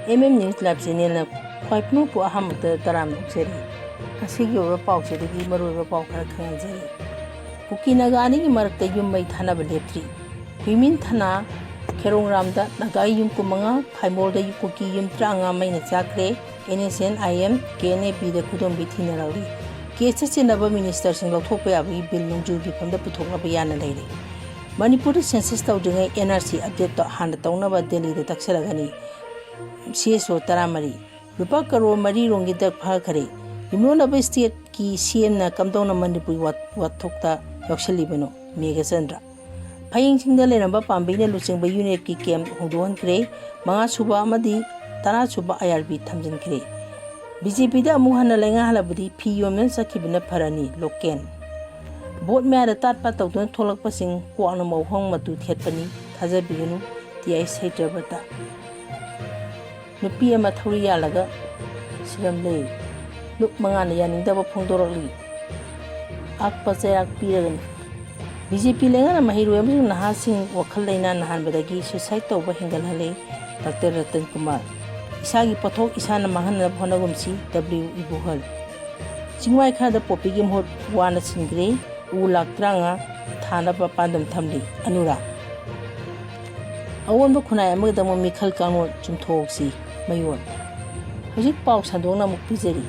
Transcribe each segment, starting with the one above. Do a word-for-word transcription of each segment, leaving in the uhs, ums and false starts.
M M News Live Channelꯅ ꯈ꯭ꯋꯥꯏ ꯄꯨꯝꯅꯃꯛꯄꯨ ꯑꯍꯥꯟꯕꯗ ꯇꯔꯥꯝꯅ ꯑꯣꯛꯆꯔꯤ꯫ ꯉꯁꯤꯒꯤ ꯑꯣꯏꯕ ꯄꯥꯎꯆꯦꯗꯒꯤ ꯃꯔꯨꯑꯣꯏꯕ ꯄꯥꯎ ꯈꯔ ꯈꯪꯍꯟꯖꯔꯤ꯫ ꯀꯨꯀꯤ ꯅꯥꯒꯥ ꯑꯅꯤꯒꯤ ꯃꯔꯛꯇ ꯌꯨꯝ ꯃꯩ ꯊꯥꯅꯕ ꯂꯦꯞꯇ꯭ꯔꯤ꯫ ꯍꯨꯏꯃꯤꯟ ꯊꯅꯥ ꯈꯦꯔꯣꯡꯔꯥꯝꯗ ꯅꯥꯒꯥꯒꯤ ꯌꯨꯝ ꯀꯨꯟꯃꯉꯥ, ꯐꯥꯏꯃꯣꯜꯗ ꯀꯨꯀꯤ ꯌꯨꯝ ꯇꯔꯥꯃꯉꯥ ꯃꯩꯅ ꯆꯥꯛꯈ꯭ꯔꯦ꯫ N S N I M, K N A Bꯗ ꯈꯨꯗꯣꯝꯕꯤ ꯊꯤꯅꯔꯛꯂꯤ꯫ ꯀꯦꯁꯇ ꯆꯤꯟꯅꯕ ꯃꯤꯅꯤꯁꯇꯔꯁꯤꯡ ꯂꯧꯊꯣꯛꯄ ꯌꯥꯕꯒꯤ ꯕꯤꯜ ꯅꯣꯡꯖꯨꯒꯤ ꯐꯤꯕꯝꯗ ꯄꯨꯊꯣꯛꯅꯕ ꯌꯥꯅ ꯂꯩꯔꯦ꯫ ꯃꯅꯤꯄꯨꯔꯗ ꯁꯦꯟꯁꯁ ꯇꯧꯗ꯭ꯔꯤꯉꯩ N R C updateꯇꯣ ꯍꯥꯟꯅ ꯇꯧꯅꯕ ꯗꯦꯜꯂꯤꯗ ꯇꯛꯁꯔꯛꯀꯅꯤ꯫ C S O ꯇꯔꯥꯃꯔꯤ꯫ ꯂꯨꯄꯥ ꯀꯔꯣꯔ ꯃꯔꯤ ꯔꯣꯝꯒꯤ ꯗꯛ ꯐꯥꯈꯔꯦ꯫ ꯌꯨꯝꯂꯣꯟꯅꯕ ꯁ꯭ꯇꯦꯠꯀꯤ C Mꯅ ꯀꯝꯗꯧꯅ ꯃꯅꯤꯄꯨꯔꯒꯤ ꯋꯥ-, ꯋꯥꯊꯣꯛꯇ ꯌꯥꯎꯁꯜꯂꯤꯕꯅꯣ? ꯃꯦꯘꯆꯟꯗ꯭ꯔ꯫ ꯐꯌꯦꯡꯁꯤꯡꯗ ꯂꯩꯔꯝꯕ ꯄꯥꯝꯕꯩꯅ ꯂꯨꯆꯤꯡꯕ ꯌꯨꯅꯤꯠꯀꯤ ꯀꯦꯝꯞ ꯍꯣꯡꯗꯣꯛꯍꯟꯈ꯭ꯔꯦ꯫ ꯃꯉꯥꯁꯨꯕ ꯑꯃꯗꯤ ꯇꯔꯥꯁꯨꯕ I R B ꯊꯝꯖꯤꯟꯈ꯭ꯔꯦ꯫ B J Pꯗ ꯑꯃꯨꯛ ꯍꯟꯅ ꯂꯩꯉꯥꯛ ꯍꯜꯂꯕꯗꯤ ꯐꯤ ꯌꯣꯟꯕꯅ ꯆꯠꯈꯤꯕꯅ ꯐꯔꯅꯤ, ꯂꯣꯀꯦꯟ꯫ ꯚꯣꯠ ꯃꯌꯥꯗ ꯇꯥꯠ ꯄꯥꯠ ꯇꯧꯗꯨꯅ ꯊꯣꯛꯂꯛꯄꯁꯤꯡ ꯀ꯭ꯋꯥꯛꯅ ꯃꯧꯍꯪ ꯃꯇꯨ ꯊꯦꯠꯄꯅꯤ, ꯊꯥꯖꯕꯤꯒꯅꯨ, T I ꯁꯩꯇ꯭ꯔꯕꯇ꯫ ꯅꯨꯄꯤ ꯑꯃ ꯊꯧꯔꯤ ꯌꯥꯜꯂꯒ ꯁꯤꯔꯝꯂꯦ꯫ ꯂꯨꯞ ꯃꯉꯥꯅ ꯌꯥꯅꯤꯡꯗꯕ ꯐꯣꯡꯗꯣꯔꯛꯂꯤ꯫ ꯑꯥꯛꯄ ꯆꯩꯔꯥꯛ ꯄꯤꯔꯒꯅꯤ꯫ B J P ꯂꯩꯉꯥꯛꯅ ꯃꯍꯩꯔꯣꯏ ꯑꯃꯁꯨꯡ ꯅꯍꯥꯁꯤꯡ ꯋꯥꯈꯜ ꯂꯩꯅꯥ ꯅꯥꯍꯟꯕꯗꯒꯤ suicide ꯇꯧꯕ ꯍꯦꯟꯒꯠꯍꯜꯂꯦ꯫ ꯗꯥꯛꯇꯔ ꯔꯇꯟ ꯀꯨꯃꯥꯔ꯫ ꯏꯁꯥꯒꯤ ꯄꯣꯠꯊꯣꯛ ꯏꯁꯥꯅ ꯃꯥꯡꯍꯟꯅꯕ ꯍꯣꯠꯅꯒꯨꯝꯁꯤ, W ꯏꯕꯣꯍꯜ꯫ ꯆꯤꯡꯃꯥꯏ ꯈꯔꯗ ꯄꯣꯄꯤꯒꯤ ꯃꯍꯨꯠ ꯋꯥꯅ ꯁꯤꯟꯈ꯭ꯔꯦ꯫ ꯎ ꯂꯥꯈ ꯇꯔꯥꯃꯉꯥ ꯊꯥꯅꯕ ꯄꯥꯟꯗꯝ ꯊꯝꯂꯤ꯫ ꯑꯅꯨꯔꯥ꯫ ꯑꯑꯣꯟꯕ ꯈꯨꯟꯅꯥꯏ ꯑꯃꯒꯤꯗꯃꯛ ꯃꯤꯈꯜ ꯀꯥꯡꯂꯣꯟ ꯆꯨꯝꯊꯣꯛꯁꯤ꯫ ꯃꯌꯣꯟ꯫ ꯍꯧꯖꯤꯛ ꯄꯥꯎ ꯁꯟꯗꯣꯛꯅ ꯑꯃꯨꯛ ꯄꯤꯖꯔꯤ꯫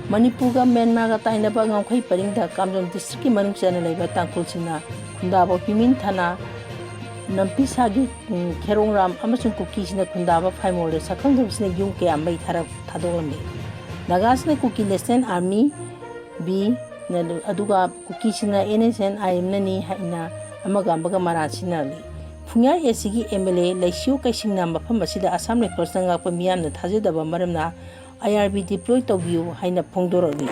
ꯃꯅꯤꯄꯨꯔꯒ ꯃ꯭ꯌꯥꯟꯃꯥꯔꯒ ꯇꯥꯏꯅꯕ ꯉꯝꯈꯩ ꯄꯔꯤꯡꯗ ꯀꯥꯝꯖꯣꯟ districtꯀꯤ ꯃꯅꯨꯡ ꯆꯟꯅ ꯂꯩꯕ ꯇꯥꯡꯈꯨꯜꯁꯤꯡꯅ ꯈꯨꯟꯗꯥꯕ ꯍ꯭ꯌꯨꯃꯤꯟ ꯊꯥꯅꯥ ꯅꯝꯄꯤꯁꯥꯒꯤ, ꯎꯝ, ꯈꯦꯔꯣꯡꯔꯥꯝ ꯑꯃꯁꯨꯡ ꯀꯨꯀꯤꯁꯤꯡꯅ ꯈꯨꯟꯗꯥꯕ ꯐꯥꯏꯃꯣꯜꯗ ꯁꯛꯈꯪꯗꯕꯁꯤꯡꯅ ꯌꯨꯝ ꯀꯌꯥ ꯃꯩ ꯊꯥꯔ-, ꯊꯥꯗꯣꯛꯂꯝꯃꯤ꯫ ꯅꯥꯒꯥꯁꯤꯡꯅ ꯀꯨꯀꯤ National Army, B, ꯅ-, ꯑꯗꯨꯒ ꯀꯨꯀꯤꯁꯤꯡꯅ N S N I M ꯅꯅꯤ ꯍꯥꯏꯅ ꯑꯃꯒ ꯑꯃꯒ ꯃꯔꯥꯜ ꯁꯤꯟꯅꯔꯝꯃꯤ꯫ ꯐꯨꯡꯌꯥꯔ A Cꯒꯤ M L A ꯂꯩꯁꯤꯌꯨ ꯀꯩꯁꯤꯡꯅ ꯃꯐꯝ ꯑꯁꯤꯗ Assam Riflesꯅ ꯉꯥꯛꯄ ꯃꯤꯌꯥꯝꯅ ꯊꯥꯖꯗꯕ ꯃꯔꯝꯅ I R B deploy ꯇꯧꯕꯤꯌꯨ ꯍꯥꯏꯅ ꯐꯣꯡꯗꯣꯔꯛꯂꯤ꯫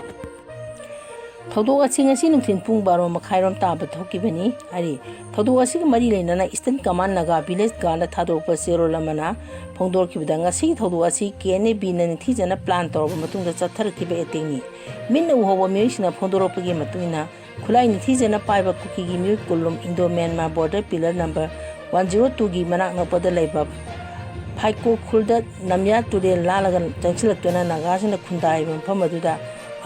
ꯊꯧꯗꯣꯛ ꯑꯁꯤ ꯉꯁꯤ ꯅꯨꯡꯊꯤꯜ ꯄꯨꯡ ꯕꯥꯔꯣ ꯃꯈꯥꯏꯔꯣꯝ ꯇꯥꯕ ꯊꯣꯛꯈꯤꯕꯅꯤ ꯍꯥꯏꯔꯤ꯫ ꯊꯧꯗꯣꯛ ꯑꯁꯤꯒ ꯃꯔꯤ ꯂꯩꯅꯅ Eastern Command Naga Village Guardꯅ ꯊꯥꯗꯣꯔꯛꯄ ꯆꯦꯔꯣꯜ ꯑꯃꯅ ꯐꯣꯡꯗꯣꯔꯛꯈꯤꯕꯗ, ꯉꯁꯤꯒꯤ ꯊꯧꯗꯣꯛ ꯑꯁꯤ K N A Bꯅ ꯅꯤꯡꯊꯤꯖꯅ plan ꯇꯧꯔꯕ ꯃꯇꯨꯡꯗ ꯆꯠꯊꯔꯛꯈꯤꯕ attackꯅꯤ꯫ ꯃꯤꯠꯅ ꯎꯍꯧꯕ ꯃꯤꯑꯣꯏꯁꯤꯡꯅ ꯐꯣꯡꯗꯣꯔꯛꯄꯒꯤ ꯃꯇꯨꯡ ꯏꯟꯅ, ꯈꯨꯠꯂꯥꯏ ꯅꯤꯡꯊꯤꯖꯅ ꯄꯥꯏꯕ ꯀꯨꯀꯤꯒꯤ ꯃꯤꯑꯣꯏ ꯀꯨꯟ ꯂꯨꯝ Indo-Myanmar border pillar number one zero twoꯒꯤ ꯃꯅꯥꯛ ꯅꯛꯄꯗ ꯂꯩꯕ ꯐꯥꯏꯀꯣ ꯈꯨꯜꯗ ꯅꯝꯌꯥ ꯇꯨꯔꯦꯜ ꯂꯥꯜꯂꯒ ꯆꯪꯁꯤꯜꯂꯛꯇꯨꯅ ꯅꯥꯒꯥꯁꯤꯡꯅ ꯈꯨꯟꯗꯥꯔꯤꯕ ꯃꯐꯝ ꯑꯗꯨꯗ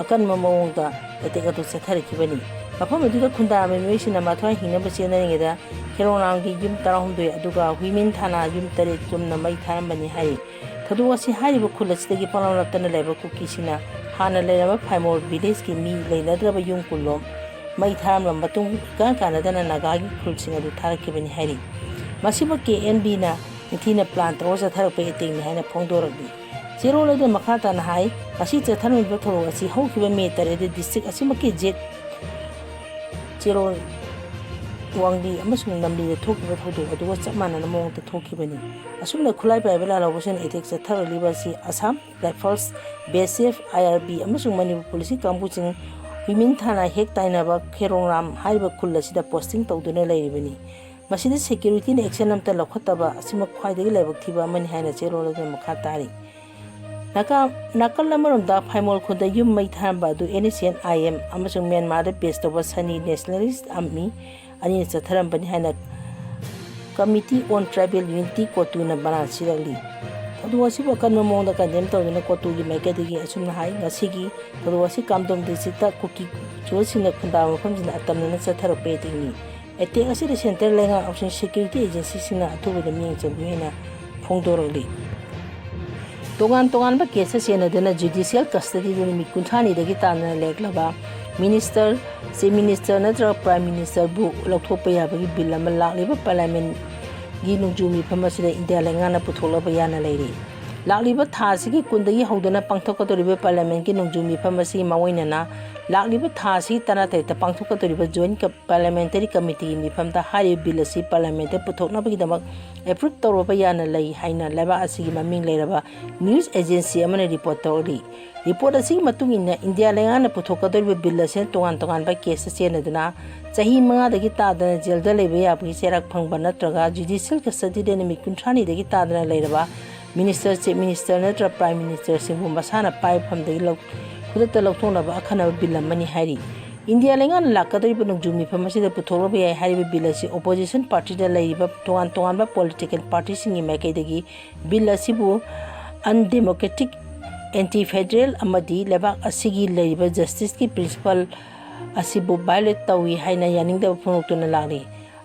ꯑꯀꯟꯕ ꯃꯑꯣꯡꯗ ꯑꯦꯇꯦꯛ ꯑꯗꯨ ꯆꯠꯊꯔꯛꯈꯤꯕꯅꯤ꯫ ꯃꯐꯝ ꯑꯗꯨꯗ ꯈꯨꯟꯗꯥꯔꯝꯕ ꯃꯤꯑꯣꯏꯁꯤꯡꯅ ꯃꯊ꯭ꯋꯥꯏ ꯍꯤꯡꯅꯕ ꯆꯦꯟꯅꯔꯤꯉꯩꯗ ꯈꯦꯔꯣꯡꯂꯥꯝꯒꯤ ꯌꯨꯝ ꯇꯔꯥꯍꯨꯝꯗꯣꯏ ꯑꯗꯨꯒ ꯍꯨꯏꯃꯤꯟ ꯊꯥꯅꯥ ꯌꯨꯝ ꯇꯔꯦꯠ ꯆꯨꯝꯅ ꯃꯩ ꯊꯥꯔꯝꯕꯅꯤ ꯍꯥꯏꯔꯤ꯫ ꯊꯧꯗꯣꯛ ꯑꯁꯤ ꯍꯥꯏꯔꯤꯕ ꯈꯨꯜ ꯑꯁꯤꯗꯒꯤ ꯄꯪꯂꯥꯞ ꯂꯥꯞꯇꯅ ꯂꯩꯕ ꯀꯨꯀꯤꯁꯤꯡꯅ ꯍꯥꯟꯅ ꯂꯩꯔꯝꯕ ꯐꯥꯏꯃꯣꯜ ꯚꯤꯂꯦꯖꯀꯤ ꯃꯤ ꯂꯩꯅꯗ꯭ꯔꯕ ꯌꯨꯝ ꯀꯨꯟꯂꯣꯝ ꯃꯩ ꯊꯥꯔꯝꯂꯕ ꯃꯇꯨꯡ ꯏꯀꯥꯟ ꯀꯥꯟꯅꯗꯅ ꯅꯥꯒꯥꯒꯤ ꯈꯨꯜꯁꯤꯡ ꯑꯗꯨ ꯊꯥꯔꯛꯈꯤꯕꯅꯤ ꯍꯥꯏꯔꯤ꯫ ꯃꯁꯤꯃꯛ ꯀꯦ ꯑꯦꯟ ꯕꯤꯅ ꯅꯤꯡꯊꯤꯅ ꯄ꯭ꯂꯥꯟ ꯇꯧꯔ ꯆꯠꯊꯔꯛꯄ ꯑꯦꯇꯦꯛꯅꯤ ꯍꯥꯏꯅ ꯐꯣꯡꯗꯣꯔꯛꯂꯤ꯫ ꯆꯦꯔꯣꯜ ꯑꯗꯨꯅ ꯃꯈꯥ ꯇꯥꯅ ꯍꯥꯏ, ꯉꯁꯤ ꯆꯠꯊꯔꯝꯃꯤꯕ ꯊꯧꯔꯝ ꯑꯁꯤ ꯍꯧꯈꯤꯕ ꯃꯦ ꯇꯔꯦꯠꯇ ꯗꯤꯁꯇ꯭ꯔꯤꯛ ꯑꯁꯤꯃꯛꯀꯤ ꯖꯦꯠ ꯆꯦꯔꯣꯜ ꯋꯥꯡꯂꯤ ꯑꯃꯁꯨꯡ ꯅꯝꯂꯤꯗ ꯊꯣꯛꯈꯤꯕ ꯊꯧꯗꯣꯛ ꯑꯗꯨꯒ ꯆꯞ ꯃꯥꯟꯅꯕ ꯃꯑꯣꯡꯗ ꯊꯣꯛꯈꯤꯕꯅꯤ꯫ ꯑꯁꯨꯝꯅ ꯈꯨꯠꯂꯥꯏ ꯄꯥꯏꯕ ꯂꯥꯜꯍꯧꯕꯁꯤꯡꯅ ꯑꯦꯇꯦꯛ ꯆꯠꯊꯔꯛꯂꯤꯕ ꯑꯁꯤ ꯑꯁꯥꯝ ꯔꯥꯏꯐꯜꯁ, ꯕꯤ ꯑꯦꯁ ꯑꯦꯐ, ꯑꯥꯏ ꯑꯥꯔ ꯕꯤ ꯑꯃꯁꯨꯡ ꯃꯅꯤꯄꯨꯔ ꯄꯨꯂꯤꯁꯀꯤ ꯀꯥꯡꯕꯨꯁꯤꯡ ꯍꯨꯏꯃꯤꯟ ꯊꯥꯅ ꯍꯦꯛ ꯇꯥꯏꯅꯕ ꯈꯦꯔꯣꯡꯔꯥꯝ ꯍꯥꯏꯔꯤꯕ ꯈꯨꯜ ꯑꯁꯤꯗ ꯄꯣꯁꯇꯤꯡ ꯇꯧꯗꯨꯅ ꯂꯩꯔꯤꯕꯅꯤ꯫ ꯃꯁꯤꯗ ꯁꯦꯀ꯭ꯌꯨꯔꯤꯇꯤꯅ ꯑꯦꯛꯁꯟ ꯑꯃꯠꯇ ꯂꯧꯈꯠꯇꯕ ꯑꯁꯤꯃꯛ ꯈ꯭ꯋꯥꯏꯗꯒꯤ ꯂꯥꯏꯕꯛ ꯊꯤꯕ ꯑꯃꯅꯤ ꯍꯥꯏꯅ ꯆꯦꯔꯣꯜ ꯑꯗꯨꯅ ꯃꯈꯥ ꯇꯥꯔꯤ꯫ ꯅꯥꯀꯜ ꯑꯃꯔꯣꯝꯗ ꯐꯥꯏꯃꯣꯜ ꯈꯨꯟꯗ ꯌꯨꯝ ꯃꯩ ꯊꯥꯔꯝꯕ ꯑꯗꯨ N S N I M ꯑꯃꯁꯨꯡ ꯃ꯭ꯌꯥꯟꯃꯥꯔꯗ ꯕꯦꯁ ꯇꯧꯕ ꯁꯅꯤ ꯅꯦꯁꯅꯦꯂꯤꯁ ꯑꯥꯔꯃꯤ ꯑꯅꯤꯅ ꯆꯠꯊꯔꯝꯕꯅꯤ ꯍꯥꯏꯅ ꯀꯃꯤꯇꯤ ꯑꯣꯟ ꯇ꯭ꯔꯥꯏꯕꯦꯜ ꯌꯨꯅꯤꯇꯤ, ꯀꯣꯇꯨꯅ ꯃꯔꯥꯜ ꯁꯤꯔꯛꯂꯤ꯫ ꯊꯧꯗꯣꯛ ꯑꯁꯤꯕꯨ ꯑꯀꯟꯕ ꯃꯑꯣꯡꯗ ꯀꯟꯗꯦꯝ ꯇꯧꯗꯨꯅ ꯀꯣꯇꯨꯒꯤ ꯃꯥꯏꯀꯩꯗꯒꯤ ꯑꯁꯨꯝꯅ ꯍꯥꯏ, ꯉꯁꯤꯒꯤ ꯊꯧꯗꯣꯛ ꯑꯁꯤ ꯀꯥꯝꯗꯣꯝ ꯗꯤꯁꯇ꯭ꯔꯤꯛꯇ ꯀꯨꯀꯤ ꯆꯣꯜꯁꯤꯡꯅ ꯈꯨꯟꯗꯥꯕ ꯃꯐꯝꯁꯤꯡꯗ ꯑꯇꯝꯅꯅ ꯆꯠꯊꯔꯛꯄ ꯑꯦꯇꯦꯛꯅꯤ꯫ ꯑꯦꯇꯦꯛ ꯑꯁꯤꯗ ꯁꯦꯟꯇ꯭ꯔꯦꯜ ꯂꯩꯉꯥꯛ ꯑꯃꯁꯨꯡ ꯁꯦꯀ꯭ꯌꯨꯔꯤꯇꯤ ꯑꯦꯖꯦꯟꯁꯤꯁꯤꯡꯅ ꯑꯊꯨꯕꯗ ꯃꯤꯠꯌꯦꯡ ꯆꯪꯕꯤꯌꯨ ꯍꯥꯏꯅ ꯐꯣꯡꯗꯣꯔꯛꯂꯤ꯫ ꯇꯣꯉꯥꯟ ꯇꯣꯉꯥꯟꯕ ꯀꯦꯁꯇ ꯆꯦꯟꯅꯗꯨꯅ ꯖꯨꯗꯤꯁꯤꯌꯦꯜ ꯀꯁꯇꯗꯤꯗ ꯅꯨꯃꯤꯠ ꯀꯨꯟꯊ꯭ꯔꯥꯅꯤꯗꯒꯤ ꯇꯥꯗꯅ ꯂꯩꯔꯛꯂꯕ ꯃꯤꯅꯤꯁꯇꯔ, ꯆꯤꯐ ꯃꯤꯅꯤꯁꯇꯔ ꯅꯠꯇ꯭ꯔꯒ ꯄ꯭ꯔꯥꯏꯝ ꯃꯤꯅꯤꯁꯇꯔꯕꯨ ꯂꯧꯊꯣꯛꯄ ꯌꯥꯕꯒꯤ ꯕꯤꯜ ꯑꯃ ꯂꯥꯛꯂꯤꯕ ꯄꯥꯔꯂꯤꯌꯥꯃꯦꯟꯒꯤ ꯅꯣꯡꯖꯨ ꯃꯤꯐꯝ ꯑꯁꯤꯗ ꯏꯟꯗꯤꯌꯥ ꯂꯩꯉꯥꯛꯅ ꯄꯨꯊꯣꯛꯂꯕ ꯌꯥꯅ ꯂꯩꯔꯤ꯫ ꯂꯥꯛꯂꯤꯕ ꯊꯥ ꯑꯁꯤꯒꯤ ꯀꯨꯟꯗꯒꯤ ꯍꯧꯗꯨꯅ ꯄꯥꯡꯊꯣꯛꯀꯗꯧꯔꯤꯕ ꯄꯥꯔꯂꯤꯌꯥꯃꯦꯟꯒꯤ ꯅꯣꯡꯖꯨ ꯃꯤꯐꯝ ꯑꯁꯤꯒꯤ ꯃꯥꯡꯑꯣꯏꯅꯅ ꯂꯥꯛꯂꯤꯕ ꯊꯥ ꯑꯁꯤꯒꯤ ꯇꯔꯥꯇꯔꯦꯠꯇ ꯄꯥꯡꯊꯣꯛꯀꯗꯧꯔꯤꯕ ꯖꯣꯏꯟ ꯀ-, ꯄꯥꯔꯂꯤꯌꯥꯃꯦꯟꯇꯔꯤ ꯀꯃꯤꯇꯤꯒꯤ ꯃꯤꯐꯝꯗ ꯍꯥꯏꯔꯤꯕ ꯕꯤꯜ ꯑꯁꯤ ꯄꯥꯔꯂꯤꯌꯥꯃꯦꯟꯇ ꯄꯨꯊꯣꯛꯅꯕꯒꯤꯗꯃꯛ ꯑꯦꯄ꯭ꯔꯨꯞ ꯇꯧꯔꯕ ꯌꯥꯅ ꯂꯩ ꯍꯥꯏꯅ ꯂꯩꯕꯥꯛ ꯑꯁꯤꯒꯤ ꯃꯃꯤꯡ ꯂꯩꯔꯕ ꯅ꯭ꯌꯨꯁ ꯑꯦꯖꯦꯟꯁꯤ ꯑꯃꯅ ꯔꯤꯄꯣꯔꯠ ꯇꯧꯔꯛꯂꯤ꯫ ꯔꯤꯄꯣꯔꯠ ꯑꯁꯤꯒꯤ ꯃꯇꯨꯡ ꯏꯟꯅ ꯏꯟꯗꯤꯌꯥ ꯂꯩꯉꯥꯛꯅ ꯄꯨꯊꯣꯛꯀꯗꯧꯔꯤꯕ ꯕꯤꯜ ꯑꯁꯤꯅ ꯇꯣꯉꯥꯟ ꯇꯣꯉꯥꯟꯕ ꯀꯦꯁꯇ ꯆꯦꯟꯅꯗꯨꯅ ꯆꯍꯤ ꯃꯉꯥꯗꯒꯤ ꯇꯥꯗꯅ ꯖꯦꯜꯗ ꯂꯩꯕ ꯌꯥꯕꯒꯤ ꯆꯩꯔꯥꯛ ꯐꯪꯕ ꯅꯠꯇ꯭ꯔꯒ ꯖꯨꯗꯤꯁꯤꯌꯦꯜ ꯀꯁꯇꯗꯤꯗ ꯅꯨꯃꯤꯠ ꯀꯨꯟꯊ꯭ꯔꯥꯅꯤꯗꯒꯤ ꯇꯥꯗꯅ ꯂꯩꯔꯕ ꯃꯤꯅꯤꯁꯇꯔ, ꯆꯤꯐ ꯃꯤꯅꯤꯁꯇꯔ ꯅꯠꯇ꯭ꯔꯒ ꯄ꯭ꯔꯥꯏꯝ ꯃꯤꯅꯤꯁꯇꯔꯁꯤꯡꯕꯨ ꯃꯁꯥꯅ ꯄꯥꯏꯕ ꯐꯝꯗꯒꯤ ꯂꯧ-, ꯈꯨꯗꯛꯇ ꯂꯧꯊꯣꯛꯅꯕ ꯑꯈꯟꯅꯕ ꯕꯤꯜ ꯑꯃꯅꯤ ꯍꯥꯏꯔꯤ꯫ ꯏꯟꯗꯤꯌꯥ ꯂꯩꯉꯥꯛꯅ ꯂꯥꯛꯀꯗꯧꯔꯤꯕ ꯅꯣꯡꯖꯨ ꯃꯤꯐꯝ ꯑꯁꯤꯗ ꯄꯨꯊꯣꯛꯂꯕ ꯌꯥꯏ ꯍꯥꯏꯔꯤꯕ ꯕꯤꯜ ꯑꯁꯤ ꯑꯣꯄꯣꯖꯤꯁꯟ ꯄꯥꯔꯇꯤꯗ ꯂꯩꯔꯤꯕ ꯇꯣꯉꯥꯟ ꯇꯣꯉꯥꯟꯕ ꯄꯣꯂꯤꯇꯤꯀꯦꯜ ꯄꯥꯔꯇꯤꯁꯤꯡꯒꯤ ꯃꯥꯏꯀꯩꯗꯒꯤ ꯕꯤꯜ ꯑꯁꯤꯕꯨ ꯑꯟꯗꯦꯃꯣꯀ꯭ꯔꯦꯇꯤꯛ, ꯑꯦꯟꯇꯤ ꯐꯦꯗꯔꯦꯜ ꯑꯃꯗꯤ ꯂꯩꯕꯥꯛ ꯑꯁꯤꯒꯤ ꯂꯩꯔꯤꯕ ꯖꯁꯇꯤꯁꯀꯤ ꯄ꯭ꯔꯤꯟꯁꯤꯄꯜ ꯑꯁꯤꯕꯨ ꯚꯥꯏꯑꯣꯂꯦꯠ ꯇꯧꯏ ꯍꯥꯏꯅ ꯌꯥꯅꯤꯡꯗꯕ ꯐꯣꯡꯗꯣꯛꯇꯨꯅ ꯂꯥꯛꯂꯤ꯫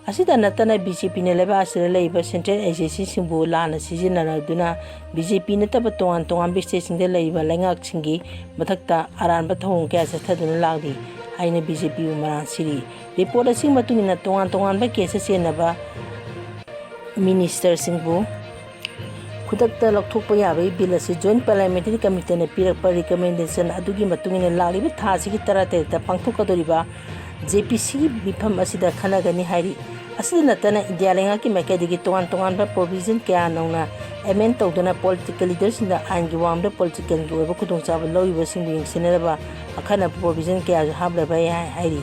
ꯑꯁꯤꯗ ꯅꯠꯇꯅ, ꯕꯤ ꯖꯦ ꯄꯤꯅ ꯂꯩꯕꯥꯛ ꯑꯁꯤꯗ ꯂꯩꯔꯤꯕ ꯁꯦꯟꯇ꯭ꯔꯦꯜ ꯑꯦꯖꯦꯟꯁꯤꯁꯤꯡꯕꯨ ꯂꯥꯟꯅ ꯁꯤꯖꯤꯟꯅꯗꯨꯅ ꯕꯤ ꯖꯦ ꯄꯤ ꯅꯠꯇꯕ ꯇꯣꯉꯥꯟ ꯇꯣꯉꯥꯟꯕ ꯁ꯭ꯇꯦꯠꯁꯤꯡꯗ ꯂꯩꯔꯤꯕ ꯂꯩꯉꯥꯛꯁꯤꯡꯒꯤ ꯃꯊꯛꯇ ꯑꯔꯥꯟꯕ ꯊꯧꯑꯣꯡ ꯀꯌꯥ ꯆꯠꯊꯗꯨꯅ ꯂꯥꯛꯂꯤ ꯍꯥꯏꯅ ꯕꯤ ꯖꯦ ꯄꯤꯕꯨ ꯃꯔꯥꯜ ꯁꯤꯔꯤ꯫ ꯔꯤꯄꯣꯔꯠ ꯑꯁꯤꯒꯤ ꯃꯇꯨꯡ ꯏꯟꯅ, ꯇꯣꯉꯥꯟ ꯇꯣꯉꯥꯟꯕ ꯀꯦꯁꯇ ꯆꯦꯟꯅꯕ ꯃꯤꯅꯤꯁꯇꯔꯁꯤꯡꯕꯨ ꯈꯨꯗꯛꯇ ꯂꯧꯊꯣꯛꯄ ꯌꯥꯕꯒꯤ ꯕꯤꯜ ꯑꯁꯤ ꯖꯣꯏꯟꯠ ꯄꯥꯔꯂꯤꯌꯥꯃꯦꯟꯇꯔꯤ ꯀꯃꯤꯇꯤꯅ ꯄꯤꯔꯛꯄ ꯔꯤꯀꯃꯦꯟꯗꯦꯁꯟ ꯑꯗꯨꯒꯤ ꯃꯇꯨꯡ ꯏꯟꯅ ꯂꯥꯛꯂꯤꯕ ꯊꯥ ꯑꯁꯤꯒꯤ ꯇꯔꯥꯇꯔꯦꯠꯇ ꯄꯥꯡꯊꯣꯛꯀꯗꯧꯔꯤꯕ ꯖꯦ ꯄꯤ ꯁꯤꯒꯤ ꯃꯤꯐꯝ ꯑꯁꯤꯗ ꯈꯟꯅꯒꯅꯤ ꯍꯥꯏꯔꯤ꯫ ꯑꯁꯤꯗ ꯅꯠꯇꯅ, ꯏꯟꯗꯤꯌꯥ ꯂꯩꯉꯥꯛꯀꯤ ꯃꯥꯏꯀꯩꯗꯒꯤ ꯇꯣꯉꯥꯟ ꯇꯣꯉꯥꯟꯕ ꯄ꯭ꯔꯣꯚꯤꯖꯟ ꯀꯌꯥ ꯅꯧꯅ ꯑꯦꯃꯦꯟ ꯇꯧꯗꯨꯅ ꯄꯣꯂꯤꯇꯤꯀꯦꯜ ꯂꯤꯗꯔꯁꯤꯡꯗ ꯑꯥꯏꯟꯒꯤ ꯋꯥꯡꯃꯗ ꯄꯣꯂꯤꯇꯤꯀꯦꯜꯒꯤ ꯑꯣꯏꯕ ꯈꯨꯗꯣꯡꯆꯥꯕ ꯂꯧꯔꯤꯕꯁꯤꯡꯕꯨ ꯌꯦꯡꯁꯤꯟꯅꯅꯕ ꯑꯈꯟꯅꯕ ꯄ꯭ꯔꯣꯚꯤꯖꯟ ꯀꯌꯥꯁꯨ ꯍꯥꯞꯂꯕ ꯌꯥꯏ ꯍꯥꯏꯔꯤ꯫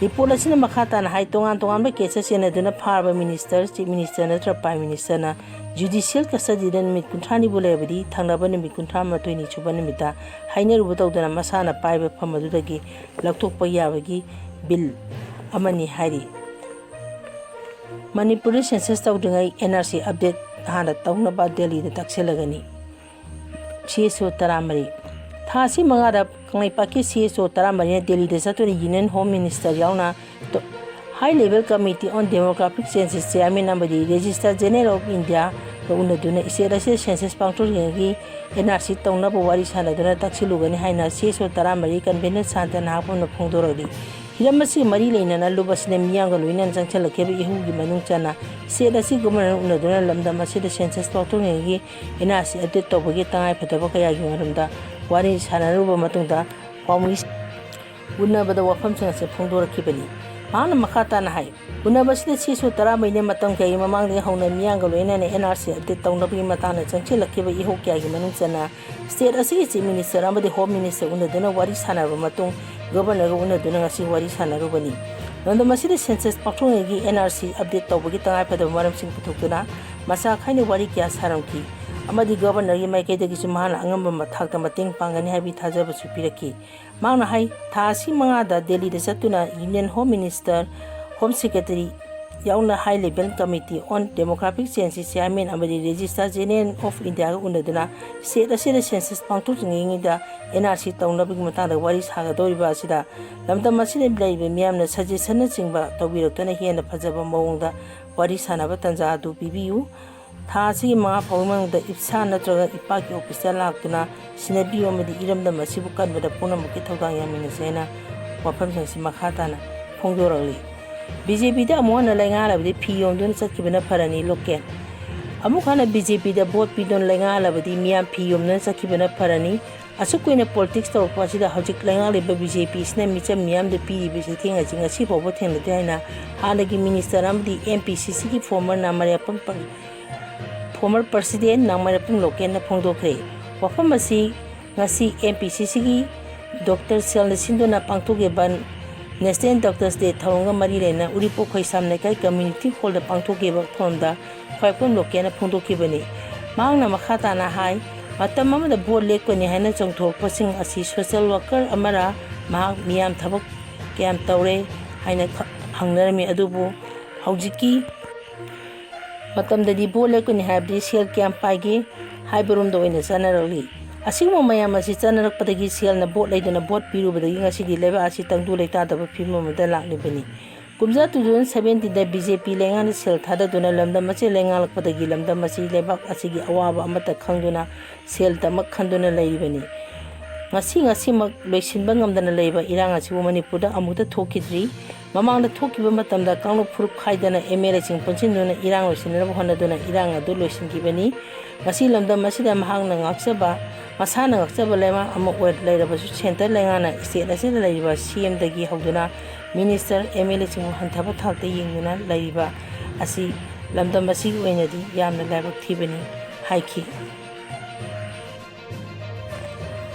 ꯔꯤꯄꯣꯔꯠ ꯑꯁꯤꯅ ꯃꯈꯥ ꯇꯥꯅ ꯍꯥꯏ, ꯇꯣꯉꯥꯟ ꯇꯣꯉꯥꯟꯕ ꯀꯦꯁꯇ ꯆꯦꯟꯅꯗꯨꯅ ꯐꯥꯔꯕ ꯃꯤꯅꯤꯁꯇꯔ, ꯆꯤꯐ ꯃꯤꯅꯤꯁꯇꯔ ꯅꯠꯇ꯭ꯔꯒ ꯄ꯭ꯔꯥꯏꯝ ꯃꯤꯅꯤꯁꯇꯔꯅ ꯖꯨꯗꯤꯁꯤꯌꯦꯜ ꯀꯁꯇꯗꯤꯗ ꯅꯨꯃꯤꯠ ꯀꯨꯟꯊ꯭ꯔꯥꯅꯤꯕꯨ ꯂꯩꯔꯕꯗꯤ, ꯊꯪꯅꯕ ꯅꯨꯃꯤꯠ ꯀꯨꯟꯊ꯭ꯔꯥ ꯃꯥꯊꯣꯏꯅꯤ ꯁꯨꯕ ꯅꯨꯃꯤꯠꯇ ꯍꯥꯏꯅꯔꯨꯕ ꯇꯧꯗꯅ ꯃꯁꯥꯅ ꯄꯥꯏꯕ ꯐꯝ ꯑꯗꯨꯗꯒꯤ ꯂꯧꯊꯣꯛꯄ ꯌꯥꯕꯒꯤ ꯕꯤꯜ ꯑꯃꯅꯤ ꯍꯥꯏꯔꯤ꯫ ꯃꯅꯤꯄꯨꯔꯗ ꯁꯦꯟꯁꯁ ꯇꯧꯗ꯭ꯔꯤꯉꯩ ꯑꯦꯟ ꯑꯥꯔ ꯁꯤ ꯑꯞꯗꯦꯠ ꯍꯥꯟꯅ ꯇꯧꯅꯕ ꯗꯦꯜꯂꯤꯗ ꯇꯛꯁꯤꯜꯂꯒꯅꯤ꯫ ꯁꯤ ꯑꯦꯁ ꯑꯣ ꯇꯔꯥꯃꯔꯤ꯫ ꯊꯥ ꯑꯁꯤ ꯃꯉꯥꯗ ꯀꯪꯂꯩꯄꯥꯛꯀꯤ ꯁꯤ ꯑꯦꯁ ꯑꯣ ꯇꯔꯥꯃꯔꯤꯅ ꯗꯦꯜꯂꯤꯗ ꯆꯠꯇꯨꯅ ꯌꯨꯅꯤꯌꯟ ꯍꯣꯝ ꯃꯤꯅꯤꯁꯇꯔ ꯌꯥꯎꯅ ꯇꯣ-, ꯍꯥꯏ ꯂꯦꯚꯦꯜ ꯀꯃꯤꯇꯤ ꯑꯣꯟ ꯗꯦꯃꯣꯒ꯭ꯔꯥꯐꯤꯛ ꯆꯦꯟꯖꯦꯁ ꯆꯤꯌꯥꯔꯃꯦꯟ ꯑꯃꯗꯤ ꯔꯦꯖꯤꯁꯇ꯭ꯔꯥꯔ ꯖꯦꯅꯦꯔꯦꯜ ꯑꯣꯐ ꯏꯟꯗꯤꯌꯥꯒ ꯎꯅꯗꯨꯅ ꯁ꯭ꯇꯦꯠ ꯑꯁꯤꯗ ꯁꯦꯟꯁꯁ ꯄꯥꯡꯊꯣꯛꯂꯤꯉꯩꯒꯤ ꯑꯦꯟ ꯑꯥꯔ ꯁꯤ ꯇꯧꯅꯕ ꯋꯥꯔꯤ ꯁꯥꯟꯅꯗꯨꯅ ꯇꯛꯁꯤꯜꯂꯨꯒꯅꯤ ꯍꯥꯏꯅ ꯁꯤ ꯑꯦꯁ ꯑꯣ ꯇꯔꯥꯃꯔꯤ ꯀꯟꯚꯦꯅꯔ ꯁꯥꯟꯇ ꯅꯍꯥꯛꯄꯝꯅ ꯐꯣꯡꯗꯣꯔꯛꯂꯤ꯫ ꯍꯤꯔꯝ ꯑꯁꯤꯒ ꯃꯔꯤ ꯂꯩꯅꯅ ꯂꯨꯞ ꯑꯁꯤꯅ ꯃꯤꯌꯥꯝꯒ ꯂꯣꯏꯅꯅ ꯆꯪꯁꯤꯜꯂꯛꯈꯤꯕ ꯏꯍꯧꯒꯤ ꯃꯅꯨꯡ ꯆꯟꯅ ꯁ꯭ꯇꯦꯠ ꯑꯁꯤꯒꯤ ꯒꯣꯚꯔꯅꯔ ꯎꯅꯗꯨꯅ ꯂꯝꯗꯝ ꯑꯁꯤꯗ ꯁꯦꯟꯁꯁ ꯄꯥꯡꯊꯣꯛꯂꯤꯉꯩꯒꯤ ꯑꯦꯟ ꯑꯥꯔ ꯁꯤ ꯑꯞꯗꯦꯠ ꯇꯧꯕꯒꯤ ꯇꯉꯥꯏꯐꯗꯕ ꯀꯌꯥꯒꯤ ꯃꯔꯝꯗ ꯋꯥꯔꯤ ꯁꯥꯟꯅꯔꯨꯕ ꯃꯇꯨꯡꯗ ꯄꯥꯎꯃꯤ ꯎꯅꯕꯗ ꯋꯥꯐꯝꯁꯤꯡ ꯑꯁꯤ ꯐꯣꯡꯗꯣꯔꯛꯈꯤꯕꯅꯤ꯫ ꯃꯍꯥꯛꯅ ꯃꯈꯥ ꯇꯥꯅ ꯍꯥꯏ, ꯎꯅꯕ ꯑꯁꯤꯗ ꯁꯤ ꯑꯦꯁ ꯑꯣ ꯇꯔꯥꯃꯔꯤꯅ ꯃꯇꯝ ꯀꯌꯥꯒꯤ ꯃꯃꯥꯡꯗꯒꯤ ꯍꯧꯅ ꯃꯤꯌꯥꯝꯒ ꯂꯣꯏꯅꯅ ꯑꯦꯟ ꯑꯥꯔ ꯁꯤ ꯑꯞꯗꯦꯠ ꯇꯧꯅꯕꯒꯤ ꯃꯇꯥꯡꯗ ꯆꯪꯁꯤꯜꯂꯛꯈꯤꯕ ꯏꯍꯧ ꯀꯌꯥꯒꯤ ꯃꯅꯨꯡ ꯆꯟꯅ ꯁ꯭ꯇꯦꯠ ꯑꯁꯤꯒꯤ ꯆꯤꯐ ꯃꯤꯅꯤꯁꯇꯔ ꯑꯃꯗꯤ ꯍꯣꯝ ꯃꯤꯅꯤꯁꯇꯔ ꯎꯅꯗꯨꯅ ꯋꯥꯔꯤ ꯁꯥꯟꯅꯔꯕ ꯃꯇꯨꯡ ꯒꯣꯚꯔꯅꯔꯒ ꯎꯅꯗꯨꯅ ꯉꯁꯤ ꯋꯥꯔꯤ ꯁꯥꯟꯅꯔꯨꯕꯅꯤ꯫ ꯂꯝꯗꯝ ꯑꯁꯤꯗ ꯁꯦꯟꯁꯁ ꯄꯥꯡꯊꯣꯛꯂꯤꯉꯩꯒꯤ ꯑꯦꯟ ꯑꯥꯔ ꯁꯤ ꯑꯞꯗꯦꯠ ꯇꯧꯕꯒꯤ ꯇꯉꯥꯏꯐꯗꯕ ꯃꯔꯝꯁꯤꯡ ꯄꯨꯊꯣꯛꯇꯨꯅ ꯃꯆꯥ ꯈꯥꯏꯅ ꯋꯥꯔꯤ ꯀꯌꯥ ꯁꯥꯔꯝꯈꯤ꯫ ꯑꯃꯗꯤ ꯒꯕꯔꯅꯔꯒꯤ ꯃꯥꯏꯀꯩꯗꯒꯤꯁꯨ ꯃꯍꯥꯛꯅ ꯑꯉꯝꯕ ꯊꯥꯛꯇ ꯃꯇꯦꯡ ꯄꯥꯡꯒꯅꯤ ꯍꯥꯏꯕꯒꯤ ꯊꯥꯖꯕꯁꯨ ꯄꯤꯔꯛꯈꯤ꯫ ꯃꯍꯥꯛꯅ ꯍꯥꯏ, ꯊꯥ ꯑꯁꯤ ꯃꯉꯥꯗ ꯗꯦꯜꯂꯤꯗ ꯆꯠꯇꯨꯅ Union Home Minister, Home Secretary ꯌꯥꯎꯅ High Level Committee on Demographic Changeꯀꯤ Chairman ꯑꯃꯗꯤ Registrar General of Indiaꯒ ꯎꯅꯗꯨꯅ state ꯑꯁꯤꯗ census ꯄꯥꯡꯊꯣꯛꯇ꯭ꯔꯤꯉꯩꯗ N R C ꯇꯧꯅꯕꯒꯤ ꯃꯇꯥꯡꯗ ꯋꯥꯔꯤ ꯁꯥꯒꯗꯧꯔꯤꯕ ꯑꯁꯤꯗ ꯂꯝꯗꯝ ꯑꯁꯤꯗ ꯂꯩꯔꯤꯕ ꯃꯤꯌꯥꯝꯅ suggestionꯅꯆꯤꯡꯕ ꯇꯧꯕꯤꯔꯛꯇꯨꯅ ꯍꯦꯟꯅ ꯐꯖꯕ ꯃꯑꯣꯡꯗ ꯋꯥꯔꯤ ꯁꯥꯅꯕ ꯇꯥꯟꯖꯥ ꯑꯗꯨ ꯄꯤꯕꯤꯌꯨ꯫ ꯊꯥ ꯑꯁꯤꯒꯤ ꯃꯉꯥ ꯐꯥꯎꯕꯒꯤ ꯃꯅꯨꯡꯗ ꯏꯞꯁꯥ ꯅꯠꯇ꯭ꯔꯒ ꯏꯄꯥꯛꯀꯤ officeꯇ ꯂꯥꯛꯇꯨꯅ ꯁꯤꯟꯅꯕꯤꯌꯨ ꯑꯃꯗꯤ ꯏꯔꯝꯗꯝ ꯑꯁꯤꯕꯨ ꯀꯟꯕꯗ ꯄꯨꯝꯅꯃꯛꯀꯤ ꯊꯧꯗꯥꯡ ꯌꯥꯃꯤꯟꯅꯁꯦ ꯍꯥꯏꯅ ꯋꯥꯐꯝꯁꯤꯡ ꯑꯁꯤ ꯃꯈꯥ ꯇꯥꯅ ꯐꯣꯡꯗꯣꯔꯛꯂꯤ꯫ BJPꯗ ꯑꯃꯨꯛ ꯍꯟꯅ ꯂꯩꯉꯥꯛꯂꯕꯗꯤ ꯐꯤ ꯌꯣꯝꯗꯨꯅ ꯆꯠꯈꯤꯕꯅ ꯐꯔꯅꯤ꯫ Local꯫ ꯑꯃꯨꯛ ꯍꯟꯅ BJPꯗ vote ꯄꯤꯗꯨꯅ ꯂꯩꯉꯥꯛꯂꯕꯗꯤ ꯃꯤꯌꯥꯝ ꯐꯤ ꯌꯣꯝꯗꯨꯅ ꯆꯠꯈꯤꯕꯅ ꯐꯔꯅꯤ꯫ ꯑꯁꯨꯛ ꯀꯨꯏꯅ politics ꯇꯧꯔꯛꯄ ꯑꯁꯤꯗ ꯍꯧꯖꯤꯛ ꯂꯩꯉꯥꯛꯂꯤꯕ BJPꯁꯤꯅ ꯃꯤꯆꯝ ꯃꯤꯌꯥꯝꯗ ꯄꯤꯔꯤꯕ ꯆꯩꯊꯦꯡ ꯑꯁꯤ ꯉꯁꯤ ꯐꯥꯎꯕ ꯊꯦꯡꯅꯗꯦ ꯍꯥꯏꯅ ꯍꯥꯟꯅꯒꯤ minister ꯑꯃꯗꯤ MPCCꯒꯤ former ꯅꯥꯃꯔꯌꯥꯄꯝ ꯄ-, former president ꯅꯥꯃꯔꯌꯥꯄꯝ Localꯅ ꯐꯣꯡꯗꯣꯛꯈ꯭ꯔꯦ꯫ ꯋꯥꯐꯝ ꯑꯁꯤ ꯉꯁꯤ MPCCꯒꯤ Doctor Cellꯅ ꯁꯤꯟꯗꯨꯅ ꯄꯥꯡꯊꯣꯛꯈꯤꯕ National Doctors Day ꯊꯧꯔꯝꯒ ꯃꯔꯤ ꯂꯩꯅ ꯎꯔꯤꯄꯣꯛ ꯈꯣꯏꯁꯥꯝ ꯂꯩꯀꯥꯏ community hallꯗ ꯄꯥꯡꯊꯣꯛꯈꯤꯕ ꯊꯧꯔꯝꯗ ꯈ꯭ꯋꯥꯏꯄꯝ Localꯅ ꯐꯣꯡꯗꯣꯛꯈꯤꯕꯅꯤ꯫ ꯃꯍꯥꯛꯅ ꯃꯈꯥ ꯇꯥꯅ ꯍꯥꯏ, ꯃꯇꯝ ꯑꯃꯗ vote ꯂꯦꯞꯀꯅꯤ ꯍꯥꯏꯅ ꯆꯣꯡꯊꯣꯔꯛꯄꯁꯤꯡ ꯑꯁꯤ social worker ꯑꯃꯔ ꯃꯍꯥꯛ ꯃꯤꯌꯥꯝ ꯊꯕꯛ ꯀꯌꯥꯝ ꯇꯧꯔꯦ ꯍꯥꯏꯅ ꯈ-, ꯍꯪꯅꯔꯝꯃꯤ꯫ ꯑꯗꯨꯕꯨ ꯍꯧꯖꯤꯛꯀꯤ ꯃꯇꯝꯗꯗꯤ vote ꯂꯦꯞꯀꯅꯤ ꯍꯥꯏꯕꯗꯤ ꯁꯦꯜ ꯀꯌꯥꯝ ꯄꯥꯏꯒꯦ ꯍꯥꯏꯕꯔꯣꯝꯗ ꯑꯣꯏꯅ ꯆꯠꯅꯔꯛꯂꯤ꯫ ꯑꯁꯤꯒꯨꯝꯕ ꯃꯌꯥꯝ ꯑꯁꯤ ꯆꯠꯅꯔꯛꯄꯗꯒꯤ ꯁꯦꯜꯅ vote ꯂꯩꯗꯅ vote ꯄꯤꯔꯨꯕꯗꯒꯤ ꯉꯁꯤꯗꯤ ꯂꯩꯕꯥꯛ ꯑꯁꯤ ꯇꯪꯗꯨ ꯂꯩꯇꯥꯗꯕ ꯐꯤꯕꯝ ꯑꯃꯗ ꯂꯥꯛꯂꯤꯕꯅꯤ꯫ ꯀꯨꯝꯖꯥ two thousand seventeenꯗ BJP ꯂꯩꯉꯥꯛꯅ ꯁꯦꯜ ꯊꯥꯗꯗꯨꯅ ꯂꯝꯗꯝ ꯑꯁꯤ ꯂꯩꯉꯥꯛꯂꯛꯄꯗꯒꯤ ꯂꯝꯗꯝ ꯑꯁꯤ ꯂꯩꯕꯥꯛ ꯑꯁꯤꯒꯤ ꯑꯋꯥꯕ ꯑꯃꯠꯇ ꯈꯪꯗꯨꯅ ꯁꯦꯜꯗꯃꯛ ꯈꯟꯗꯨꯅ ꯂꯩꯔꯤꯕꯅꯤ꯫ ꯉꯁꯤ ꯉꯁꯤꯃꯛ ꯂꯣꯏꯁꯤꯟꯕ ꯉꯝꯗꯅ ꯂꯩꯕ ꯏꯔꯥꯡ ꯑꯁꯤꯕꯨ ꯃꯅꯤꯄꯨꯔꯗ ꯑꯃꯨꯛꯇ ꯊꯣꯛꯈꯤꯗ꯭ꯔꯤ꯫ ꯃꯃꯥꯡꯗ ꯊꯣꯛꯈꯤꯕ ꯃꯇꯝꯗ ꯀꯥꯡꯂꯨꯞ ꯐꯨꯔꯨꯞ ꯈꯥꯏꯗꯅ MLAꯁꯤꯡ ꯄꯨꯟꯁꯤꯟꯗꯨꯅ ꯏꯔꯥꯡ ꯂꯣꯏꯁꯤꯟꯅꯅꯕ ꯍꯣꯠꯅꯗꯨꯅ ꯏꯔꯥꯡ ꯑꯗꯨ ꯂꯣꯏꯁꯤꯟꯈꯤꯕꯅꯤ꯫ ꯉꯁꯤ ꯂꯝꯗꯝ ꯑꯁꯤꯗ ꯃꯍꯥꯛꯅ ꯉꯥꯛꯆꯕ, ꯃꯁꯥꯅ ꯉꯥꯛꯆꯕ ꯂꯩꯕꯥꯛ ꯑꯃ ꯑꯣꯏ ꯂꯩꯔꯕꯁꯨ centre ꯂꯩꯉꯥꯛꯅ state ꯑꯁꯤꯗ ꯂꯩꯔꯤꯕ CMꯗꯒꯤ ꯍꯧꯗꯨꯅ minister, MLAꯁꯤꯡꯕꯨ ꯍꯟꯊꯕ ꯊꯥꯛꯇ ꯌꯦꯡꯗꯨꯅ ꯂꯩꯔꯤꯕ ꯑꯁꯤ ꯂꯝꯗꯝ ꯑꯁꯤꯒꯤ ꯑꯣꯏꯅꯗꯤ ꯌꯥꯝꯅ ꯂꯥꯏꯕꯛ ꯊꯤꯕꯅꯤ ꯍꯥꯏꯈꯤ꯫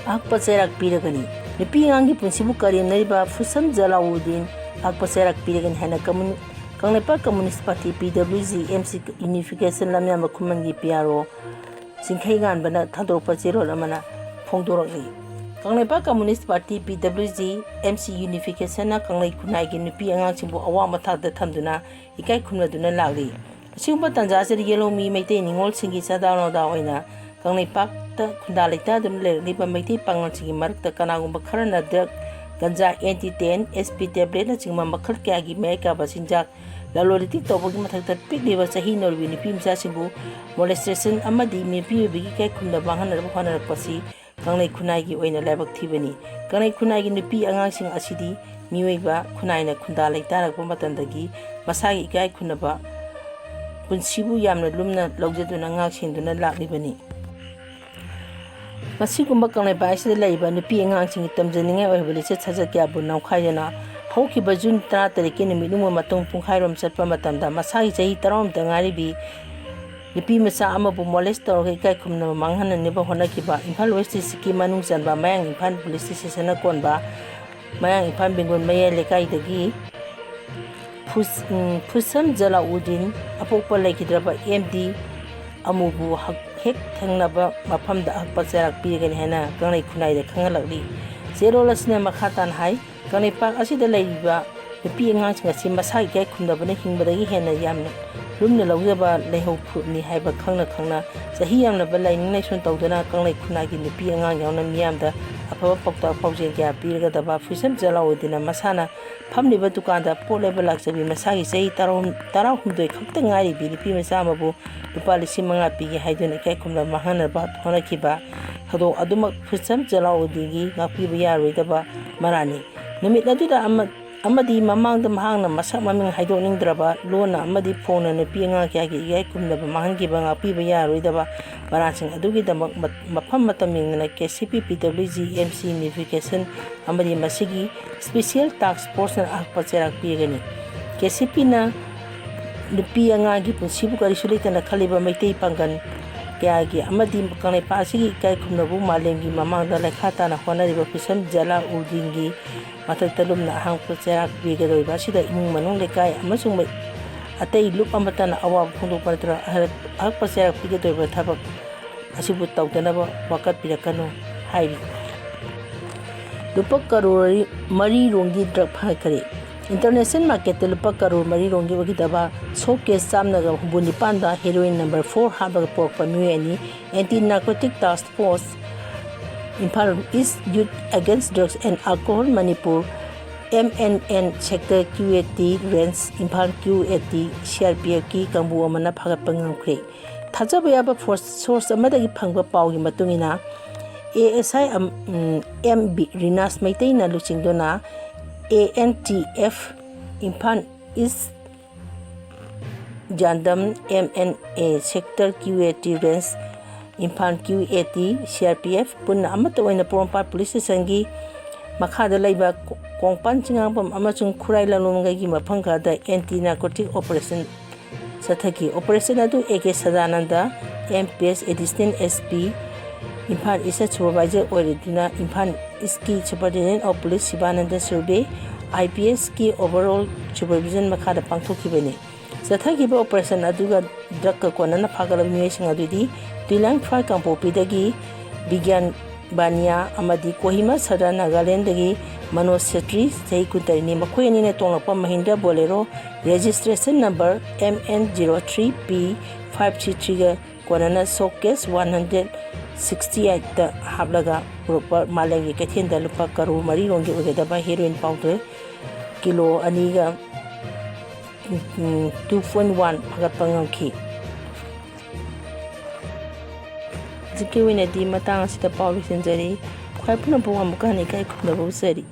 ꯑꯍꯛꯄ ꯆꯩꯔꯥꯛ ꯄꯤꯔꯒꯅꯤ꯫ ꯅꯨꯄꯤ ꯑꯉꯥꯡꯒꯤ ꯄꯨꯟꯁꯤꯕꯨ ꯀꯔꯦꯝꯅꯔꯤꯕ ꯐꯨꯁꯝ ꯖꯂꯥꯎꯗꯤꯟ ꯑꯍꯛꯄ ꯆꯩꯔꯥꯛ ꯄꯤꯔꯒꯅꯤ ꯍꯥꯏꯅ ꯀꯝꯃꯨꯅꯤ-, Kangleipak Communist Party, PWG, MC Unification ꯂꯝꯌꯥꯟꯕ ꯈꯨꯃꯟꯒꯤ PRO ꯆꯤꯡꯈꯩꯉꯥꯟꯕꯅ ꯊꯥꯗꯣꯔꯛꯄ ꯆꯦꯔꯣꯜ ꯑꯃꯅ ꯐꯣꯡꯗꯣꯔꯛꯂꯤ꯫ ꯀꯪꯂꯩꯄꯥꯛ ꯀꯝꯃꯨꯅꯤꯁ꯭ꯠ ꯄꯥꯔꯇꯤ, ꯄꯤ ꯗꯕ꯭ꯂꯤꯎ ꯖꯤ, ꯑꯦꯝ ꯁꯤ ꯌꯨꯅꯤꯐꯤꯀꯦꯁꯟꯅ ꯀꯪꯂꯩ ꯈꯨꯟꯅꯥꯏꯒꯤ ꯅꯨꯄꯤ ꯑꯉꯥꯡꯁꯤꯡꯕꯨ ꯑꯋꯥꯡꯕ ꯊꯥꯛꯇ ꯊꯝꯗꯨꯅ ꯏꯀꯥꯏ ꯈꯨꯝꯅꯗꯨꯅ ꯂꯥꯛꯂꯤ꯫ ꯑꯁꯤꯒꯨꯝꯕ ꯇꯥꯟꯖꯥ ꯑꯁꯤꯗ ꯌꯦꯜꯍꯧꯃꯤ ꯃꯩꯇꯩ ꯅꯤꯉꯣꯜꯁꯤꯡꯒꯤ ꯆꯥꯗꯥ ꯅꯥꯎꯗꯥ ꯑꯣꯏꯅ ꯀꯪꯂꯩꯄꯥꯛꯇ ꯈꯨꯟꯗꯥ ꯂꯩꯇꯥꯗꯨꯅ ꯂꯩꯔꯛꯂꯤꯕ ꯃꯩꯇꯩ ꯄꯥꯉꯜꯁꯤꯡꯒꯤ ꯃꯔꯛꯇ ꯀꯅꯥꯒꯨꯝꯕ ꯈꯔꯅ ꯗ꯭ꯔꯒ, ꯒꯟꯖꯥ, ꯑꯦꯟꯇꯤ ꯇꯦꯟ, ꯑꯦꯁ ꯄꯤ ꯇꯦꯕ꯭ꯂꯦꯠꯅꯆꯤꯡꯕ ꯃꯈꯜ ꯀꯌꯥꯒꯤ ꯃꯌꯥꯏ ꯀꯥꯕ ꯆꯤꯟꯖꯥꯛ ꯂꯂꯣꯟ ꯏꯇꯤꯛ ꯇꯧꯕꯒꯤ ꯃꯊꯛꯇ ꯄꯤꯛꯂꯤꯕ ꯆꯍꯤ ꯅꯧꯔꯤꯕꯤ ꯅꯨꯄꯤ ꯃꯆꯥꯁꯤꯡꯕꯨ ꯃꯣꯂꯦꯁꯇꯦꯁꯟ ꯑꯃꯗꯤ ꯅꯨꯄꯤ ꯑꯣꯏꯕꯒꯤ ꯏꯀꯥꯏ ꯈꯨꯝꯅꯕ ꯃꯥꯡꯍꯟꯅꯕ ꯍꯣꯠꯅꯔꯛꯄꯁꯤ ꯀꯪꯂꯩ ꯈꯨꯟꯅꯥꯏꯒꯤ ꯑꯣꯏꯅ ꯂꯥꯏꯕꯛ ꯊꯤꯕꯅꯤ꯫ ꯀꯪꯂꯩ ꯈꯨꯟꯅꯥꯏꯒꯤ ꯅꯨꯄꯤ ꯑꯉꯥꯡꯁꯤꯡ ꯑꯁꯤꯗꯤ ꯃꯤꯑꯣꯏꯕ ꯈꯨꯟꯅꯥꯏꯅ ꯈꯨꯟꯗꯥ ꯂꯩꯇꯥꯔꯛꯄ ꯃꯇꯝꯗꯒꯤ ꯃꯁꯥꯒꯤ ꯏꯀꯥꯏ ꯈꯨꯝꯅꯕ ꯄꯨꯟꯁꯤꯕꯨ ꯌꯥꯝꯅ ꯂꯨꯝꯅ ꯂꯧꯖꯗꯨꯅ ꯉꯥꯛ ꯁꯦꯟꯗꯨꯅ ꯂꯥꯛꯂꯤꯕꯅꯤ꯫ ꯃꯁꯤꯒꯨꯝꯕ ꯀꯪꯂꯩꯄꯥꯛ ꯑꯁꯤꯗ ꯂꯩꯔꯤꯕ ꯅꯨꯄꯤ ꯑꯉꯥꯡꯁꯤꯡꯒꯤ ꯇꯝꯖꯅꯤꯡꯉꯥꯏ ꯑꯣꯏꯕ ꯂꯤꯆꯠ ꯁꯥꯖꯠ ꯀꯌꯥꯕꯨ ꯅꯝꯈꯥꯏꯗꯨꯅ ꯍꯧꯈꯤꯕ ꯖꯨꯟ ꯇꯔꯥꯇꯔꯦꯠꯀꯤ ꯅꯨꯃꯤꯠ ꯅꯨꯡꯕ ꯃꯇꯨꯡ ꯄꯨꯡꯈꯥꯏꯔꯣꯝ ꯆꯠꯄ ꯃꯇꯝꯗ ꯃꯁꯥꯒꯤ ꯆꯍꯤ ꯇꯔꯥꯍꯨꯝꯗꯣꯏ ꯉꯥꯏꯔꯤꯕꯤ ꯅꯨꯄꯤ ꯃꯆꯥ ꯑꯃꯕꯨ ꯃꯣꯂꯦꯁ ꯇꯧꯔꯒ ꯏꯀꯥꯏ ꯈꯨꯝꯅꯕ ꯃꯥꯡꯍꯟꯅꯅꯕ ꯍꯣꯠꯅꯈꯤꯕ ꯏꯝꯐꯥꯜ ꯋꯦꯁ꯭ꯠ ꯗꯤꯁꯇ꯭ꯔꯤꯛꯀꯤ ꯃꯅꯨꯡ ꯆꯟꯕ ꯃꯌꯥꯡ ꯏꯝꯐꯥꯜ ꯄꯨꯂꯤꯁ ꯁ꯭ꯇꯦꯁꯟꯅ ꯀꯣꯟꯕ ꯃꯌꯥꯡ ꯏꯝꯐꯥꯜ ꯕꯦꯡꯒꯣꯜ ꯃꯌꯥꯏ ꯂꯩꯀꯥꯏꯗꯒꯤ ꯐꯨꯁ-, ꯎꯝ, ꯐꯨꯁꯝ ꯖꯂꯥꯎꯗꯤꯟ ꯑꯄꯣꯛꯄ ꯂꯩꯈꯤꯗ꯭ꯔꯕ ꯑꯦꯝ ꯗꯤ ꯑꯃꯨꯕꯨ ꯍꯛ-, ꯍꯦꯛ ꯊꯪꯅꯕ ꯃꯐꯝꯗ ꯑꯍꯛꯄ ꯆꯩꯔꯥꯛ ꯄꯤꯔꯒꯅꯤ ꯍꯥꯏꯅ ꯀꯪꯂꯩ ꯈꯨꯟꯅꯥꯏꯗ ꯈꯪꯍꯜꯂꯛꯂꯤ꯫ ꯆꯦꯔꯣꯜ ꯑꯁꯤꯅ ꯃꯈꯥ ꯇꯥꯅ ꯍꯥꯏ, ꯀꯪꯂꯩꯄꯥꯛ ꯑꯁꯤꯗ ꯂꯩꯔꯤꯕ ꯅꯨꯄꯤ ꯑꯉꯥꯡꯁꯤꯡ ꯑꯁꯤ ꯃꯁꯥꯒꯤ ꯏꯀꯥꯏ ꯈꯨꯝꯅꯕꯅ ꯍꯤꯡꯕꯗꯒꯤ ꯍꯦꯟꯅ ꯌꯥꯝꯅ ꯂꯨꯝꯅ ꯂꯧꯖꯕ ꯂꯩꯍꯧ ꯐꯨꯔꯨꯞꯅꯤ ꯍꯥꯏꯕ ꯈꯪꯅ ꯈꯪꯅ ꯆꯍꯤ ꯌꯥꯝꯂꯕ ꯂꯥꯏꯅꯤꯡ ꯂꯥꯏꯁꯣꯟ ꯇꯧꯗꯨꯅ ꯀꯪꯂꯩ ꯈꯨꯟꯅꯥꯏꯒꯤ ꯅꯨꯄꯤ ꯑꯉꯥꯡ ꯌꯥꯎꯅ ꯃꯤꯌꯥꯝꯗ ꯑꯐꯕ ꯄꯥꯎꯇꯥꯛ ꯄꯥꯎꯖꯦꯜ ꯀꯌꯥ ꯄꯤꯔꯒꯗꯕ ꯐꯨꯁꯝ ꯖꯂꯥꯎꯗꯤꯟꯅ ꯃꯁꯥꯅ ꯐꯝꯂꯤꯕ ꯗꯨꯀꯥꯟꯗ ꯄꯣꯠ ꯂꯩꯕ ꯂꯥꯛꯆꯕꯤ ꯃꯁꯥꯒꯤ ꯆꯍꯤ ꯇꯔꯥꯍꯨꯝ-, ꯇꯔꯥꯍꯨꯝꯗꯣꯏ ꯈꯛꯇ ꯉꯥꯏꯔꯤꯕꯤ ꯅꯨꯄꯤ ꯃꯆꯥ ꯑꯃꯕꯨ ꯂꯨꯄꯥ ꯂꯤꯁꯤꯡ ꯃꯉꯥ ꯄꯤꯒꯦ ꯍꯥꯏꯗꯨꯅ ꯏꯀꯥꯏ ꯈꯨꯝꯅꯕ ꯃꯥꯡꯍꯟꯅꯕ ꯍꯣꯠꯅꯈꯤꯕ ꯊꯧꯗꯣꯛ ꯑꯗꯨꯃꯛ ꯐꯨꯁꯝ ꯖꯂꯥꯎꯗꯤꯟꯒꯤ ꯉꯥꯛꯄꯤꯕ ꯌꯥꯔꯣꯏꯗꯕ ꯃꯔꯥꯜꯅꯤ꯫ ꯅꯨꯃꯤꯠ ꯑꯗꯨꯗ ꯑꯃ-, ꯑꯃꯗꯤ ꯃꯃꯥꯡꯗ ꯃꯍꯥꯛꯅ ꯃꯁꯛ ꯃꯃꯤꯡ ꯍꯥꯏꯗꯣꯛꯅꯤꯡꯗ꯭ꯔꯕ ꯂꯣꯟꯅ ꯑꯃꯗꯤ ꯐꯣꯡꯅ ꯅꯨꯄꯤ ꯑꯉꯥꯡ ꯀꯌꯥꯒꯤ ꯏꯀꯥꯏ ꯈꯨꯝꯅꯕ ꯃꯥꯡꯍꯟꯈꯤꯕ ꯉꯥꯛꯄꯤꯕ ꯌꯥꯔꯣꯏꯗꯕ ꯃꯔꯥꯜꯁꯤꯡ ꯑꯗꯨꯒꯤꯗꯃꯛ ꯃ-, ꯃꯐꯝ ꯃꯇꯝ ꯌꯦꯡꯗꯅ ꯀꯦ ꯁꯤ ꯄꯤ, ꯄꯤ ꯗꯕ꯭ꯂꯤꯎ ꯖꯤ, ꯑꯦꯝ ꯁꯤ ꯌꯨꯅꯤꯐꯤꯀꯦꯁꯟ ꯑꯃꯗꯤ ꯃꯁꯤꯒꯤ ꯁ꯭ꯄꯦꯁꯤꯌꯦꯜ ꯇꯥꯛꯁ ꯐꯣꯔꯁꯅ ꯑꯍꯛꯄ ꯆꯩꯔꯥꯛ ꯄꯤꯒꯅꯤ꯫ ꯀꯦ ꯁꯤ ꯄꯤꯅ ꯅꯨꯄꯤ ꯑꯉꯥꯡꯒꯤ ꯄꯨꯟꯁꯤꯕꯨ ꯀꯔꯤꯁꯨ ꯂꯩꯇꯅ ꯈꯜꯂꯤꯕ ꯃꯩꯇꯩ ꯄꯥꯡꯒꯜ ꯀꯌꯥꯒꯤ ꯑꯃꯗꯤ ꯀꯪꯂꯩꯄꯥꯛ ꯑꯁꯤꯒꯤ ꯏꯀꯥꯏ ꯈꯨꯝꯅꯕꯕꯨ ꯃꯥꯂꯦꯝꯒꯤ ꯃꯃꯥꯡꯗ ꯂꯩꯈꯥ ꯇꯥꯅ ꯍꯣꯠꯅꯔꯤꯕ ꯐꯤꯁꯝ ꯖꯂꯥꯎꯗꯤꯟꯒꯤ ꯃꯊꯛꯇ ꯂꯨꯝꯅ ꯑꯍꯥꯡꯕ ꯆꯩꯔꯥꯛ ꯄꯤꯒꯗꯧꯔꯤꯕ ꯑꯁꯤꯗ ꯏꯃꯨꯡ ꯃꯅꯨꯡ, ꯂꯩꯀꯥꯏ ꯑꯃꯁꯨꯡ ꯃꯩ-, ꯑꯇꯩ ꯂꯨꯞ ꯑꯃꯠꯇꯅ ꯑꯋꯥꯕ ꯐꯣꯡꯗꯣꯛꯄ ꯅꯠꯇ꯭ꯔꯒ ꯑꯍꯛ-, ꯑꯍꯛꯄ ꯆꯩꯔꯥꯛ ꯄꯤꯒꯗꯧꯔꯤꯕ ꯊꯕꯛ ꯑꯁꯤꯕꯨ ꯇꯧꯗꯅꯕ ꯋꯥꯀꯠꯄꯤꯔꯛꯀꯅꯨ ꯍꯥꯏꯔꯤ꯫ ꯂꯨꯄꯥ ꯀꯔꯣꯔ ꯃꯔꯤ ꯔꯣꯝꯒꯤ ꯗ꯭ꯔꯒ ꯐꯥꯈꯔꯦ꯫ ꯏꯟꯇꯔꯅꯦꯁꯅꯦꯜ ꯃꯥꯔꯀꯦꯠꯇ ꯂꯨꯄꯥ ꯀꯔꯣꯔ ꯃꯔꯤ ꯔꯣꯝꯒꯤ ꯑꯣꯏꯒꯗꯕ ꯁꯣꯞ ꯀꯦꯁ ꯆꯥꯝꯃꯒ ꯍꯨꯝꯐꯨ ꯅꯤꯄꯥꯟꯗ ꯍꯦꯔꯣꯏꯟ ꯅꯝꯕꯔ ꯐꯣꯔ ꯍꯥꯞꯂꯒ ꯄꯨꯔꯛꯄ ꯃꯤꯑꯣꯏ ꯑꯅꯤ anti narcotic task force, Imphal east youth against drugs and alcohol Manipur, M N N, sector Q A T range, Imphal Q A T C R P ꯑꯦꯐꯀꯤ ꯀꯥꯡꯕꯨ ꯑꯃꯅ ꯐꯥꯒꯠꯄ ꯉꯝꯈ꯭ꯔꯦ꯫ ꯊꯥꯖꯕ ꯌꯥꯕ ꯐꯣꯔꯁ ꯁꯣꯔꯁ ꯑꯃꯗꯒꯤ ꯐꯪꯕ ꯄꯥꯎꯒꯤ ꯃꯇꯨꯡ ꯏꯟꯅ, ꯑꯦ ꯑꯦꯁ ꯑꯥꯏ ꯑꯝ-, ꯎꯝ, ꯑꯦꯝ ꯕꯤ ꯔꯤꯅꯥꯁ ꯃꯩꯇꯩꯅ ꯂꯨꯆꯤꯡꯗꯨꯅ A N T F Imphal east ꯖꯥꯟꯗꯝ M N A sector Q A T range, Imphal Q A T, C R P F ꯄꯨꯟꯅ ꯑꯃꯠꯇ ꯑꯣꯏꯅ ꯄꯣꯔꯣꯝꯄꯥꯠ ꯄꯨꯂꯤꯁ ꯁ꯭ꯇꯦꯁꯟꯒꯤ ꯃꯈꯥꯗ ꯂꯩꯕ ꯀꯣꯡꯄꯥꯟ ꯆꯤꯡꯉꯥꯡꯐꯝ ꯑꯃꯁꯨꯡ ꯈꯨꯔꯥꯏ ꯂꯝꯂꯣꯡꯒꯩꯒꯤ ꯃꯐꯝ ꯈꯔꯗ ꯑꯦꯟꯇꯤ ꯅꯥꯔꯀꯣꯇꯤꯛ ꯑꯣꯄꯔꯦꯁꯟ ꯆꯠꯊꯈꯤ꯫ ꯑꯣꯄꯔꯦꯁꯟ ꯑꯗꯨ A K Sadanand, M P S additional S P Imphal ꯏꯁꯇ ꯁꯨꯄꯔꯚꯥꯏꯖꯔ ꯑꯣꯏꯔꯗꯨꯅ ꯏꯝꯐꯥꯜ ꯏꯁꯀꯤ superintendent of police Shivanand Surve, I P ꯑꯦꯁꯀꯤ ꯑꯣꯚꯔꯑꯣꯜ ꯁꯨꯄꯔꯚꯤꯖꯟ ꯃꯈꯥꯗ ꯄꯥꯡꯊꯣꯛꯈꯤꯕꯅꯤ꯫ ꯆꯠꯊꯈꯤꯕ ꯑꯣꯄꯔꯦꯁꯟ ꯑꯗꯨꯒ ꯗ꯭ꯔꯒꯀ ꯀꯣꯟꯅꯅ ꯐꯥꯒꯠꯂꯕ ꯃꯤꯑꯣꯏꯁꯤꯡ ꯑꯗꯨꯗꯤ ꯇꯨꯏꯂꯥꯡ ꯐ꯭ꯔꯥꯏ ꯀꯥꯡꯄꯣꯛꯄꯤꯗꯒꯤ ꯕꯤꯒ꯭ꯌꯥꯟ ꯕꯥꯅꯤꯌꯥ ꯑꯃꯗꯤ ꯀꯣꯍꯤꯃꯥ ꯁꯗꯥ ꯅꯥꯒꯥꯂꯦꯟꯗꯒꯤ ꯃꯅꯣꯖ ꯁꯦꯇ꯭ꯔꯤ, ꯆꯍꯤ ꯀꯨꯟꯇꯔꯦꯠꯅꯤ꯫ ꯃꯈꯣꯏ ꯑꯅꯤꯅ ꯇꯣꯡꯂꯛꯄ Mahindra Bolero registration number M N zero three P five three ꯊ꯭ꯔꯤꯒ ꯀꯣꯟꯅꯅ soap case one hundred sixty ꯑꯩꯠꯇ ꯍꯥꯞꯂꯒ ꯄꯨꯔꯛꯄ ꯃꯥꯂꯦꯝꯒꯤ ꯀꯩꯊꯦꯜꯗ ꯂꯨꯄꯥ ꯀꯔꯣꯔ ꯃꯔꯤ ꯔꯣꯝꯒꯤ ꯑꯣꯏꯒꯗꯕ ꯍꯦꯔꯣꯏꯟ ꯄꯥꯎꯗꯔ ꯀꯤꯂꯣ ꯑꯅꯤꯒ, ꯎꯝ, ꯇꯨ ꯄꯣꯏꯟ ꯋꯥꯟ ꯐꯥꯒꯠꯄ ꯉꯝꯈꯤ꯫ ꯍꯧꯖꯤꯛꯀꯤ ꯑꯣꯏꯅꯗꯤ ꯃꯇꯥꯡ ꯑꯁꯤꯗ ꯄꯥꯎ ꯂꯣꯏꯁꯤꯟꯖꯔꯤ꯫ ꯈ꯭ꯋꯥꯏ ꯄꯨꯝꯅꯃꯛꯄꯨ ꯑꯃꯨꯛꯀ ꯍꯟꯅ ꯏꯀꯥꯏ ꯈꯨꯝꯅꯕ ꯎꯠꯆꯔꯤ꯫